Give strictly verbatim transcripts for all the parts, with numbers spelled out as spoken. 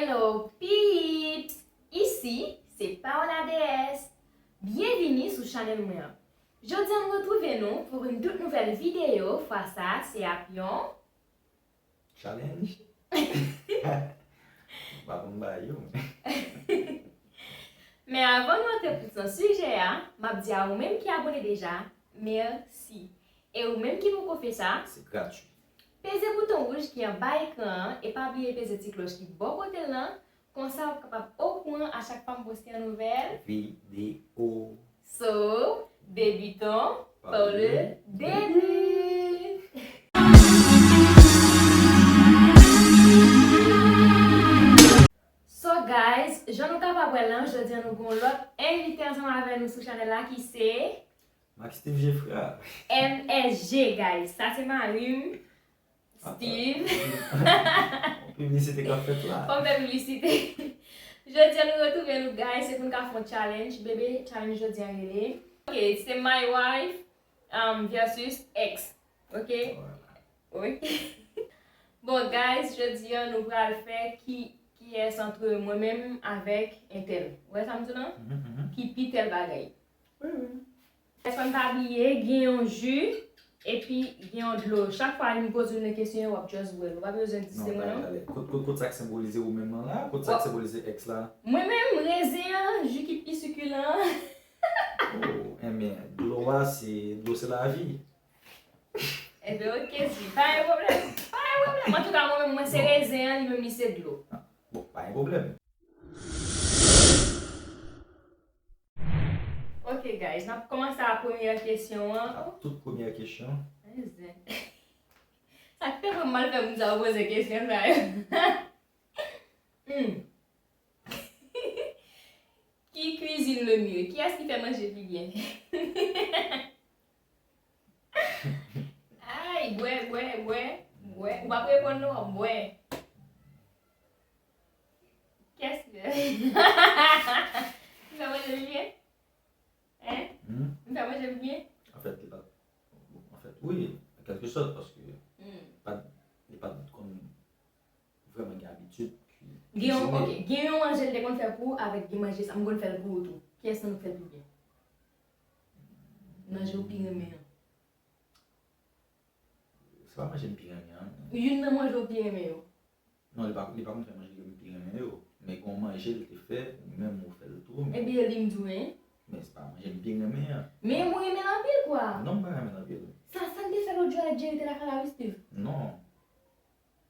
Hello peeps! Isi se Paola D S. Byenvini sou chanèl mwen an. Jodi an nou retwouve nou pou yon tout nouvèl videyo, fwa sa se ap yon Challenge? M pa konn ba yo, men. Men avan nou antre plis nan sijè a, m ap di a ou menm ki abòne deja, mèsi. E ou menm ki poko fè sa, Se gratui. Peze bouton wouj ki anba ekran an e pa bliye peze ti klòch ki bò kote l lan, konsa w ap kapab okouran a chak fwa m poste yon nouvèl Videyo. So, débutons par le début. So guys, jan nou kapab wè lan, jodi an nou gen yon lòt envite ansanm avè nou sou chanèl la ki se Max Steve Geffrard. M S G guys. Sa se mari m, Steve. Piblisite k ap fèt la. Fò m fè piblisite. Jodi an nou retwouve nou guys, se pou n ka fè yon challenge. Bebe, challenge jodi an rele. Ok, se my wife um, versus ex. Ok? Ok. Bon guys, jodi an nou pral fè ki kiyès antre mwen menm avèk entèl. Ou wè sa m di w lan? Ki pi tèl bagay. Wi, wi. Fò n pa bliye, gen yon ji epi gen yon dlo. Chak fwa li poze w yon kesyon, w ap just bwè l. Ou pa bezwen di se mwen non. Kot, kot, kot sa k senbolize ou menm lan la? Kot sa k senbolize ex la? Mwen menm, rezen an, ji ki pi sikilan an. Oh, enben, dlo a se, dlo se lavi. Enben, ok, si. Pa gen pwoblèm. Pa gen pwoblèm. Antouka, mwen menm, mwen se rezen an, li menm li se dlo. Bon, pa gen pwoblèm. Ok guys, n ap kòmanse a premyè kesyon an. A tout premyè kesyon. Sa k fè mwen mal fè moun sa yo poze kesyon sa yo. Hmm. Qui cuisine le mieux? Kiyès ki fè manje pi byen? Ay, bwè, bwè, bwè, bwè. Ou p ap reponn non, w ap bwè. Kiyès ki fè? Ki fè manje pi byen? Hein? M fè manje pi byen? Anfèt, li pa t. Anfèt, wi, an kèlke sòt, paske li pa t konn vrèman gen abitid. Gen yon, ok, gen yon manje l te konn fè pou ou avèk gen manje sa m konn fè l pou ou tou. Kiyès nan nou k fè l pi byen? Manje ou pi renmen an. Se pa manje m pi renmen an. Youn nan manje ou pi renmen yo. Non, li pa, li pa konn fè manje ke m pi renmen yo. Men gen yon manje l te fè, ou menm ou fè l tou. Men, Ebyen, li m di w, hein? Men se pa manje m pi renmen an. Men ou renmen l anpil, kwa. Non, m pa renmen l anpil. Sa, sa n te fè lòt jou a Jerry te lakay la, wi, Steve? Non.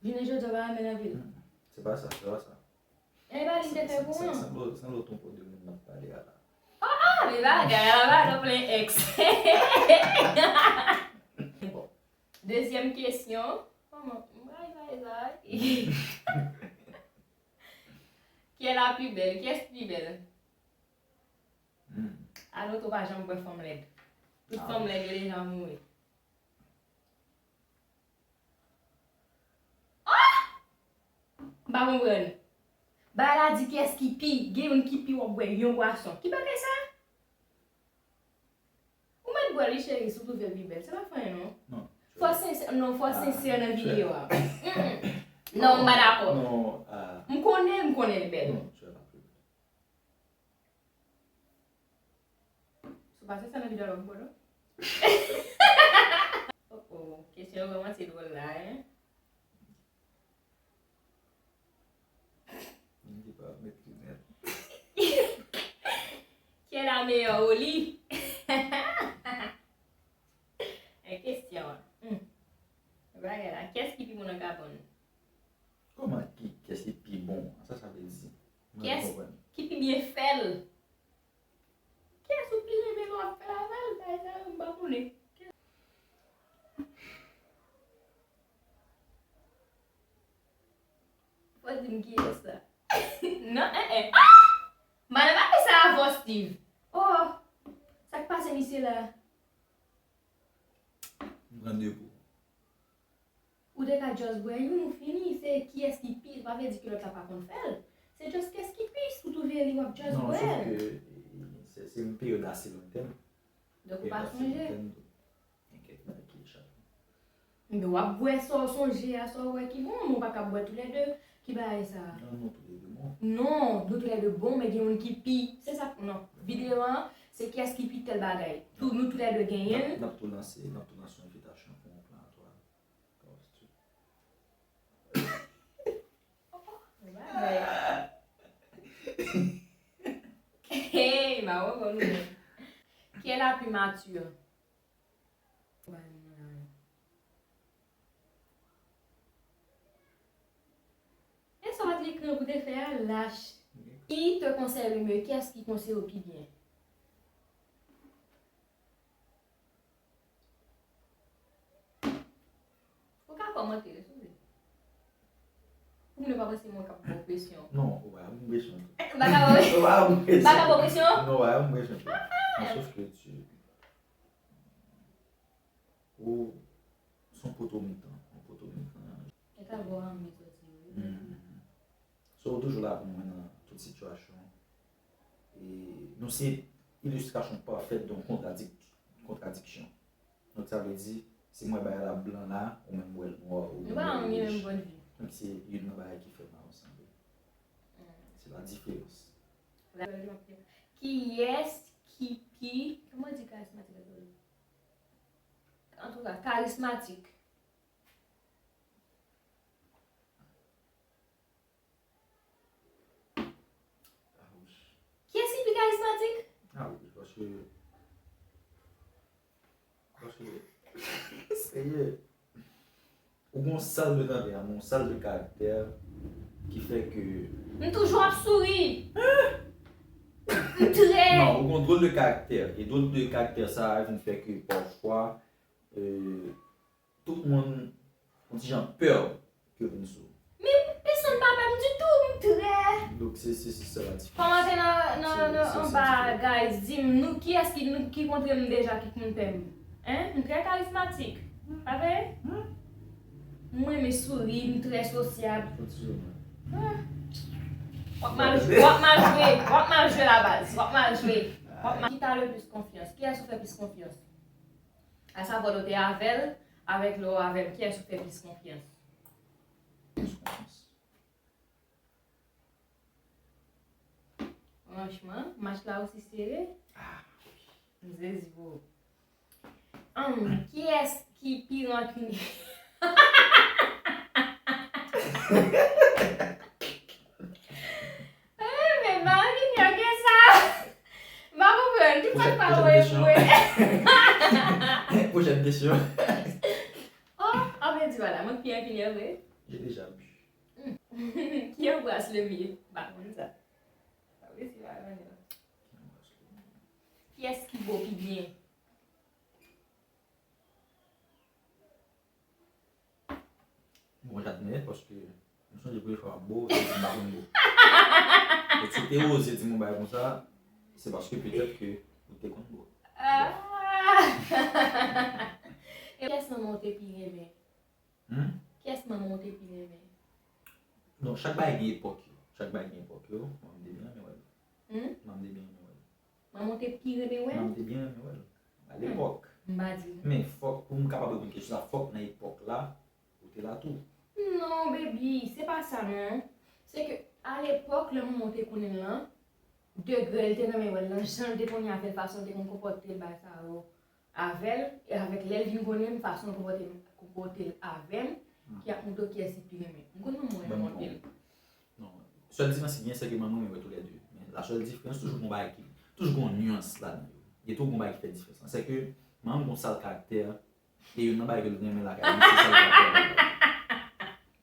Jounen jodi a, ou pa renmen l anpil? Mm, mm. Se pa sa, se pa sa. E pa li m te fè pou ou, non? Sanble, sanble w twonpe w de moun m ap pale a la. Ah, men bagay la, bagay la plen ex. Bon. Dezyèm kesyon. Kòman? M bay, bay, bay. Qui est la plus belle? Kiyès ki pi bèl? Hmm. Alò, tou pa janm kwè fanm lèd. Tout fanm lèd yo deja mouri. Ah! M pa konprann. Bagay la di kiyès ki pi, gen youn ki pi w ap bwè yon bwason. Ki bagay sa? Ou mèt bwè li, cheri, si w twouve l pi bèl. Se pa fè anyen, non. Non. Fò sensè, non, fò sensè nan videyo a. Mm-mm. Non, m pa dakò. Non, ah. M konnen, m konnen li bèl. Non, chè pa pi bèl. Si w pa sensè nan videyo a, w ap bwè, non. Oh, oh, kesyon yo kòmanse dwòl la, hein. Li pa met linèt. Qui est la meilleure au lit? E kesyon an. Hmm. Bagay la, kiyès ki pi bon nan kabann? Kòman ki, kiyès ki pi bon? Sa sa vle di? Mwen Kiyès konprann. Ki pi byen fè l? Kiyès ou pi renmen lè w ap fè l avè l? Bagay sa yo, m pa konnen. Fò di m kiyès la. Non, en, en. Ah! M pa nan bagay sa avè w, Steve. Oh! Sa k pase misye la? M pran de pou. Ou te ka just bwè youn, ou fini. Se kiyès ki pi, pa vle di ke lòt la pa konn fè l. Se just kiyès ki pi, si w twouve li, w ap just Non, bwè sof l. Ke se, se yon peryòd ase lontan. Donk ou pa sonje. Gen kèk nèg ki chape. Men w ap bwè sa w sonje a, sa w wè ki bon, men w pa ka bwè toulède. Ki bagay sa? Non, nou toulède bon. Non, nou toulède bon, men gen moun ki pi. Se sa, non. Videyo an, se kiyès ki pi tèl bagay. Tou, nou toulède genyen l. N ap tou lanse, n ap tou lanse yon envitasyon pou yon plan a twa. Hey, ma wè nou menm. Qui est la plus mature? E sa w pa t ekri an pou te fè a, lach. Qui te conseille le mieux? Kiyès ki konseye w pi byen? Ou ka kòmante wi, si w vle. Pou moun yo pa panse mwen k ap ba w presyon. Non, ou pa ba m presyon tou. M pa ka ba w Ou pa ba m presyon. M pa ka ba w presyon? Non, ou pa ba m presyon tou. Men sof ke tu ou se yon poto mitan, yon poto mitan. E ka ba w anvi soti wi. Mhm. So, ou toujou la pou mwen nan tout sitiyasyon. E nou se ilistrasyon pafèt de yon kontradik, kontradiksyon. Donk, sa vle di, si mwen bay la blan la, ou menm wè l nwa, ou Nou pa gen menm pwennvi. Donk, se youn nan bagay ki fè nou sanble. Se la diferans. Kiyès ki pi, kòman di karizmatik an kreyòl? Antouka, karizmatik. Kiyès ki pi karizmatik? Ah wi, paske, paske, serye, ou gon sal de tande, ou gon sal de karaktè ki fè ke M toujou ap souri. M trè. Non, ou gon drol de karaktè. E drol de karaktè sa a vin fè ke pafwa, euh, tout moun yon ti jan pè ke vin sou. Men pèsonn pa pè m ditou, m trè. Donk se se se sa la diferans. Kòmante nan nan nan anba, guys, di m nou kiyès ki nou ki kontre m deja ki konn pè m. Hein? M trè karizmatik. Pa vre? Mwen renmen souri, m trè sosyab. W ap mal jwe, w ap mal jwe, w ap mal jwe la baz, w ap mal jwe. W ap mal. Qui t'as le plus confiance? Kiyès ou fè plis konfyans? A sa vòlò te avè l, avèk lè w avè m, kiyès ou fè plis konfyans? Franchman, match la osi sere. M sezi pou ou. Ann, kiyès ki pi rankinye? Eh, men pa rankinye ke sa. M pa konprann. Ki sa k pa voye pou mwen? Pwochèn kesyon. Oh, an vle di wala, mwen pi rankinye vre. J'ai déjà bu. Qui embrasse le mieux? M pa konn sa. Pa vre si pa rankinye. Kiyès ki bo pi byen? Bon, jan t mèt, paske m sonje premye fwa m bo, se di m pa konn bo. E si w te oze di m yon bagay konsa, se paske petèt ke ou te konn bo. Kiyès manman w te pi renmen? Hmm? Kiyès manman w te pi renmen? Non, chak bagay gen epòk yo. Chak bagay gen epòk yo. Manman m te byen renmen wè l. Hmm? Manman m te byen renmen wè l. Manman w te pi renmen wè l? Manman m te byen renmen wè l. A lepòk. M pa di. Men fòk pou m kapab reponn kesyon sa, fòk nan epòk la, ou te la tou. Non, baby, se pa sa non. Se ke a lepòk, lè manman w te konnen l lan, degre l te renmen wè l lan, jan l te konnen avè l, fason l te konn konpòte l, bagay sa yo avè l, e avèk lè l vin konnen m, fason l konpòte l, konpòte l avè m, ki ap montre w kiyès li pi renmen. M konn manman w renmen w anpil. Non. Sèl diferans ki gen, se ke manman m renmen wè toulède. Men la sèl diferans, toujou gon bagay ki, toujou gon nyans ladan yo. Gen toujou gon bagay ki fè diferans lan. Se ke manman m gon sal karaktè, e youn nan bagay ke l renmen lakay li, se sal karaktè.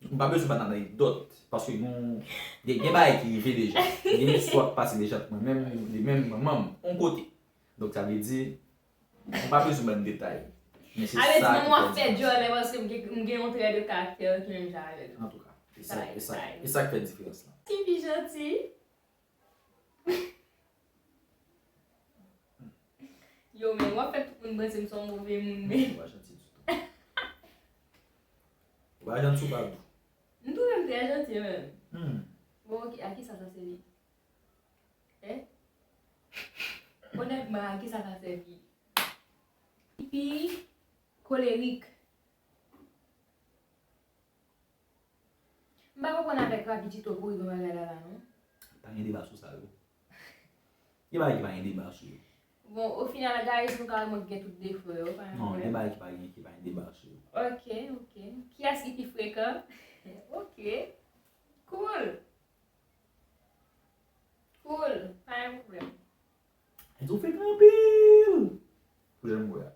M pa bezwen ba n anekdòt, paske nou, gen, gen bagay ki rive deja. Gen istwa k pase deja pou mwen, menm, li menm manman m, on kote. Donk, sa vle di, m pa bezwen ba n detay. Men se sa ki fè diferans. Ale di manman w ap fè djòlè paske m gen, m gen yon trè de karaktè ki menm jan avè l. Antouka, e sa, e sa, e sa k fè diferans lan. Ki pi janti? Yo, men w ap fè tout moun panse m se yon move moun, men. Ou pa janti ditou. Ou pa janti, ou pa dou. M twouve m trè janti, menm. Hmm. Bon, ok, a ki sa sa sèvi? Hein? Onètman, a ki sa sa sèvi? Pi kolerik. M pa konprann avèk rapidite w pou rive bagay la la non. Pa gen deba sou sa yo. Gen bagay ki pa gen deba sou yo. Bon, o final, guys, nou ka remake tout defo yo, pa gen pwoblèm. Non, gen bagay ki pa gen, ki pa gen deba sou yo. Ok, ok. Kiyès ki pi frekan? Ok. Cool. Cool. Pa gen pwoblèm. Di w frekan anpil. Pou jan m wè a.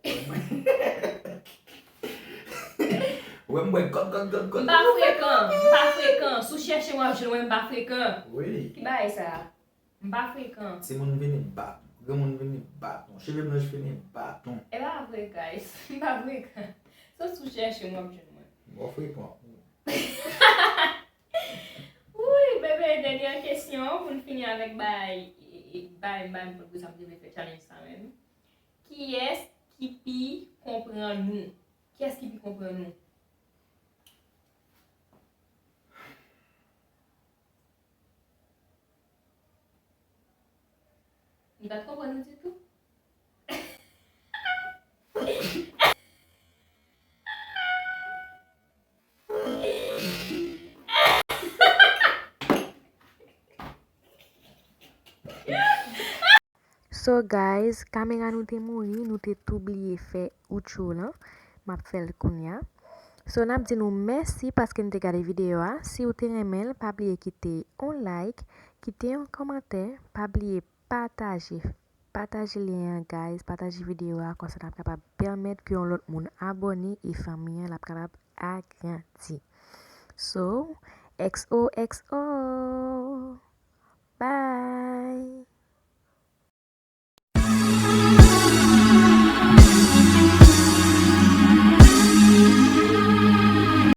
Ou wè m bwè gòt, gòt, gòt, gòt. M pa frekan, m pa frekan. Si w chèche m w ap jwenn mwen, m pa frekan. Wi. Ki bagay sa a? M pa frekan. Timoun vini baton. Granmoun vini baton. Cheve blanch vini baton. E pa vre, guys. M pa frekan. Se si w chèche m w ap jwenn mwen. Mwen frekan. Wi, bebe, dènye kesyon pou n fini avèk bay, bay, bay, m pa konn pou sa m te vle fè challenge sa menm. Kiyès ki pi konprann nou? Kiyès ki pi konprann nou? M pa t konprann nou ditou. So guys, kamera nou te mouri, nou te tou bliye fè outro lan. M ap fè l kounya. So n ap di nou mèsi paske n te gade videyo a. Si w te renmen l, pa bliye kite yon like, kite yon kòmantè, pa bliye pataje. Pataje lyen an, guys, pataje videyo a, konsa n ap kapab pèmèt ke yon lòt moun abòne e fanmi an l ap kapab agrandi. So, X O X O. Bye.